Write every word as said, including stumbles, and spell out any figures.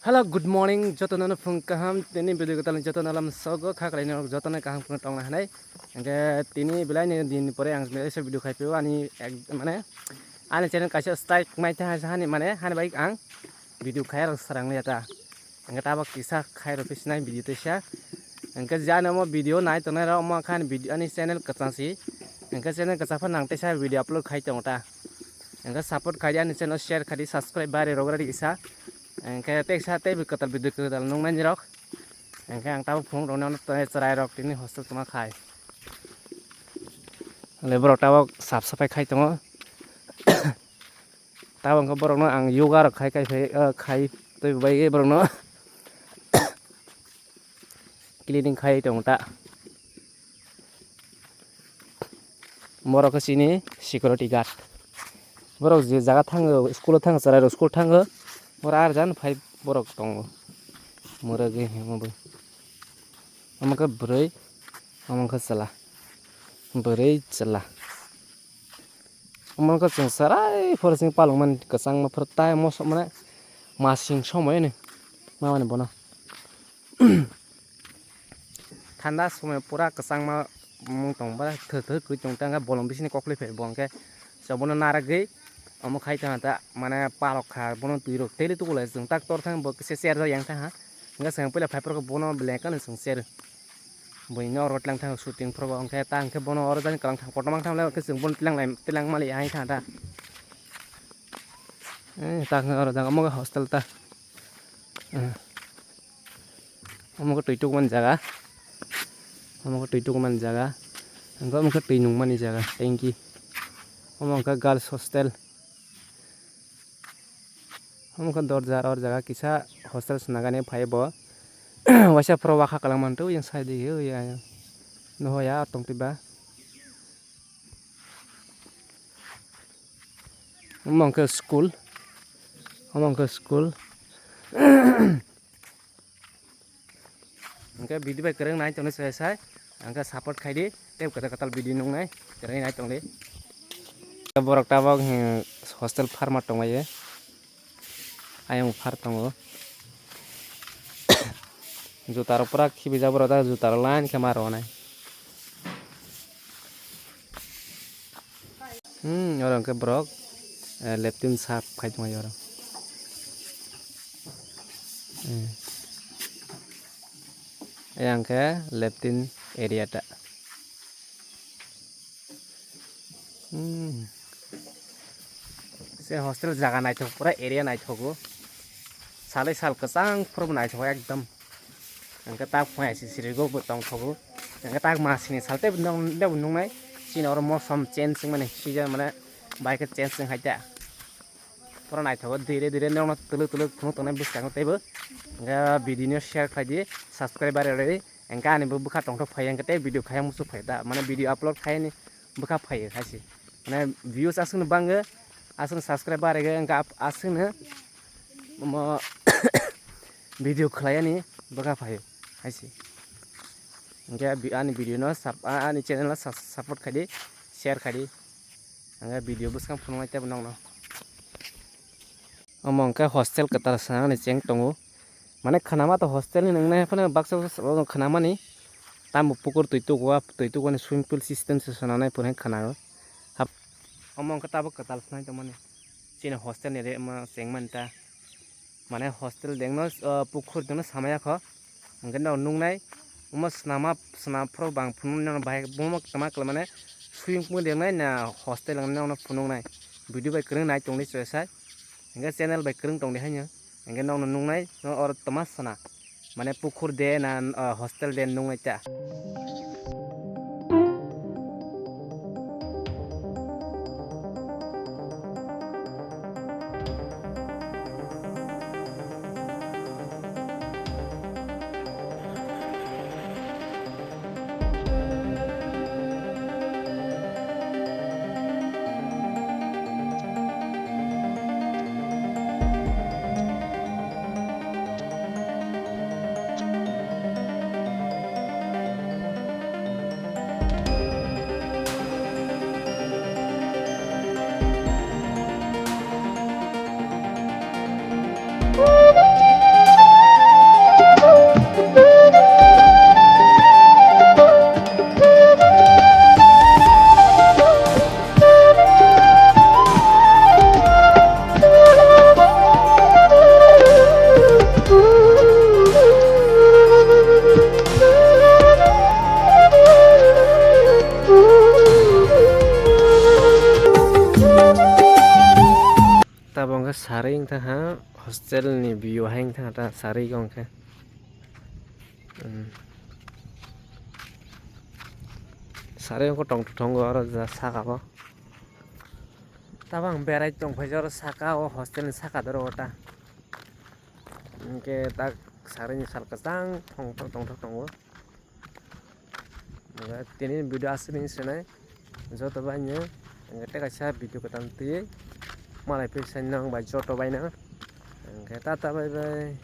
Hello, good morning, jotono phung kaham, tini video kwtal jotono lam sogo kha kalaino jotono kaham kheno tongna hanai. Hingke tini belai ni din pore ang belai se video khai pio ani ek-, mane ani channel kaisa strike mai tha hani mane hani bai ang video khai rok sarang ya ta. Hingke tabo kisa khai rok sinai video tesa. Hingke jani omo video nai tongnai rok omo khan video ani channel kwchang si. Hingke channel kwchang pha nang tesa video upload khai tongo ta. Hingke support khai di ani channel share khai di subscribe bare rok radi kisa. Hingke teksa tei bo kwtal video kwtal nung nai rok. Hingke ang tabuk phunuk rok no tei chwrai rok tini hostel tongma khai. Le borok tabuk sap sapai khai tongo. Tabuk hingke borok no ang yoga rok khai khai phai, ah, khai tei bai borok no cleaning khai tongo ta. Borok khe chini security guard. Borok je jaga thango, school o thango, chwrai rok school thango. Borok ar jan phai borok tongo. Mwrwgwi himo bo. Omo khe bwrwi, omo khe chwla. Bwrwi chwla. Omo khe chwng chwrai phoro chini palwng mani kwchangma phoro tai mosok mane masing somoi ni mamani bono. Thanda somoi pura kwchangma mung tong ba thwk thwk kwi tong ta hwnkhe bolong bisini kokli phai bo hwnkhe so bono narwgwi omo khai tongkha ta mane palok kha bono twi rok teli tukulai chwng tak tor thang bo kisa cher jak yang thang ha hwnkhe chwng puila phai phuru bono beleng khe chwng cher. Buino oro tlang thang shooting phuru bo hwnkhe ta hwnkhe bono oro jani kwlang thang kotorma thang lai hwnkhe chwng bono tlang lai tlang mali hai thang ta. Eh, ta hwnkhe oro jang omo khe hostel ta. Eh. Omo khe twi tukmani jaga. Omo khe twi tukmani jaga. Hwnkhe omo khe twi nungmani jaga, tanki. Omo hwnkhe girls hostel. Omo khe dorja, oro jaga kisa hostel swnagani phai bo. Waisa phoro wakha kwlangma twi yang side o ya. Noho ya tongtwi ba. Omo hwnkhe school. Omo hwnkhe school. Hwnkhe video bai kwrwng nai tongdi sai sai. Hwnkhe support khai di. Tei kwtal kwtal video nungnai kwrwngwi nai tongdi. Borok tabok, hmm, hostel pharma tongmani. Ayang phar tongo. Juta rok pura khibijak borok da juta rok line khe ma rwnai. Hmm, oro hwnkhe borok, eh, leptin sap khai tongmani oro. Hmm. Ayang khe leptin area ta. Hmm. Se hostel jaga naithok, pura area naithogo. Salai sal kwchang phuru bo naithogo ekdom. Hwnkhe tak phai si sirigo bo tongthogo. Hwnkhe tak masini sal tei bo nung-, tei bo nungnai. Chini oro mosom change wngmani season mane bai khe change wng hai ta. Pura naithogo, dire dire nokno twlwk twlwk phunuk tongnai bwskango teibo. Hwnkhe video no share khlai di, subscribe rw di. Hwnkhe ani bo bwkha tongthok phai hwnkhe tei video khai muchuk phai da. Mane video upload khai ni bwkha phai hai se. Mane views aswkno bangwi, aswkno subscribe barwi hwnkhe ap-, aswkno omo video khlai ani bwkha phai hai se. Hwnkhe bi-, ani video no sap-, a-, ani channel no sap-, support khai di, share khai di. Hwnkhe video bwskang phunuknai teibo nokno. Omo hwnkhe hostel kwtal swnamani cheng tongo. Mane khwnama to hostel ni nwngnai phano baksa baksa chwla no khwnamani. Tamo pukur twi tuku a, twi tuku ani swimming pool system se swnamnai phunai khwnao. Hap-, omo hwnkhe tabuk kwtal swnai tongmani. Chini hostel ni re ma chengmani ta. Mane hostel dengno, ah, pukhur dengno samaya kho. Hwnkhe no nuknai, omo swnama, swnam phuru bang phunuknai no bahai, bomo kwma kwlai mane swimming pool dengno na hostel wngno phunuknai. Video bai kwrwng nai tongdi chwrai sai. Hwnkhe channel bai kwrwng tongdi haino. Hwnkhe nokno nuknai, no oro twma sana. Mane pukhur de na, ah, hostel de nuknai ta. Taha hostel ni view hai wngkha ta sarwi wngkha. Hmm. Sarwi wngkha tongthok tongo oro ja saka o. Tabang berai tongphai oro saka o hostel ni saka doro o ta. Hwnkhe tak sarwi ni sal kwchang tongthok tongthok tongo. Hwnkhe tini video aswk ni sinai joto bai no hwnkhe tei kaisa video kwtal twiwi malai phai sai nang bai joto bai no hwnkhe tata bye bye.